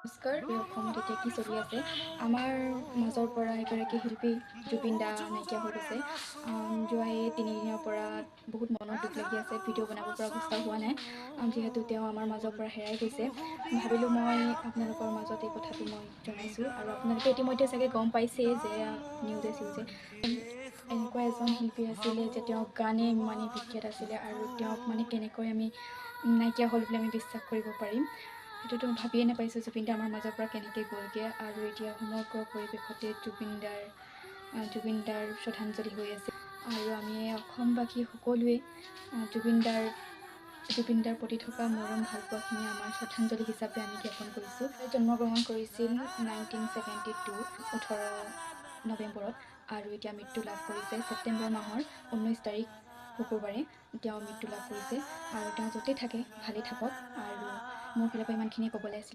নমস্কাৰ। এই অসমত এতিয়া কি চলি আছে? আমাৰ মাজৰ পৰা এগৰাকী শিল্পী জুবিন দা নাইকিয়া হৈ গৈছে। যোৱা এই 3 দিনৰ পৰা বহুত মনত দুখ লাগি আছে। ভিডিঅ' বনাব পৰা অৱস্থা হোৱা নাই, যিহেতু তেওঁ আমাৰ মাজৰ পৰা হেৰাই গৈছে। ভাবিলোঁ মই আপোনালোকৰ মাজত এই কথাটো মই জনাইছোঁ আৰু আপোনালোকে ইতিমধ্যে চাগে গম পাইছেই যে নিউজে চিউজে এনেকুৱা এজন শিল্পী আছিলে যে তেওঁ গানে ইমানেই বিখ্যাত আছিলে আৰু তেওঁক মানে কেনেকৈ আমি নাইকিয়া হ'ল বুলি আমি বিশ্বাস কৰিব পাৰিম? সেইটোতো ভাবিয়ে নাপাইছোঁ, জুবিন দা আমাৰ মাজৰ পৰা কেনেকৈ গ'লগৈ। আৰু এতিয়া সমগ্ৰ পৰিৱেশতে জুবিন দাৰ শ্ৰদ্ধাঞ্জলি হৈ আছে আৰু আমি অসমবাসী সকলোৱে জুবিন দাৰ প্ৰতি থকা মৰম ভালপোৱাখিনি আমাৰ শ্ৰদ্ধাঞ্জলি হিচাপে আমি জ্ঞাপন কৰিছোঁ। জন্মগ্ৰহণ কৰিছিল 1972 18 নৱেম্বৰত আৰু এতিয়া মৃত্যু লাভ কৰিছে ছেপ্টেম্বৰ মাহৰ 19 তাৰিখ, শুকুৰবাৰে তেওঁ মৃত্যু লাভ কৰিছে। আৰু তেওঁ য'তেই থাকে ভালেই থাকক আৰু মোৰ ফালৰ পৰা ইমানখিনিয়ে ক'বলৈ আছিল।